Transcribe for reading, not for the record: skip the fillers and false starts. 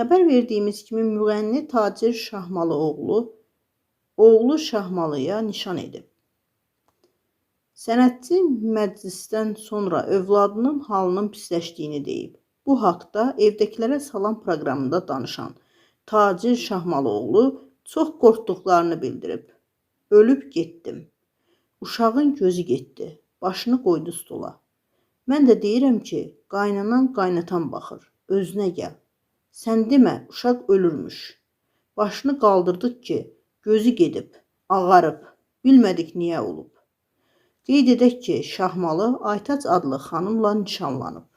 Xəbər verdiyimiz kimi müğənni Tacir Şahmalıoğlu oğlu Şahmalıya nişan edib. Sənətçi məclisdən sonra övladının halının pisləşdiyini deyib. Bu haqda Evdəkilərə Salam proqramında danışan Tacir Şahmalıoğlu çox qorxduqlarını bildirib. Ölüb getdim. Uşağın gözü getdi. Başını qoydu stola. Mən də deyirəm ki, qaynanan qaynatan baxır. Özünə gəl. Sən demə, uşaq ölürmüş. Başını qaldırdıq ki, gözü gedib, ağarıb. Bilmədik niyə olub. Qeyd edək ki, Şahmalı Aytaç adlı xanımla nişanlanıb.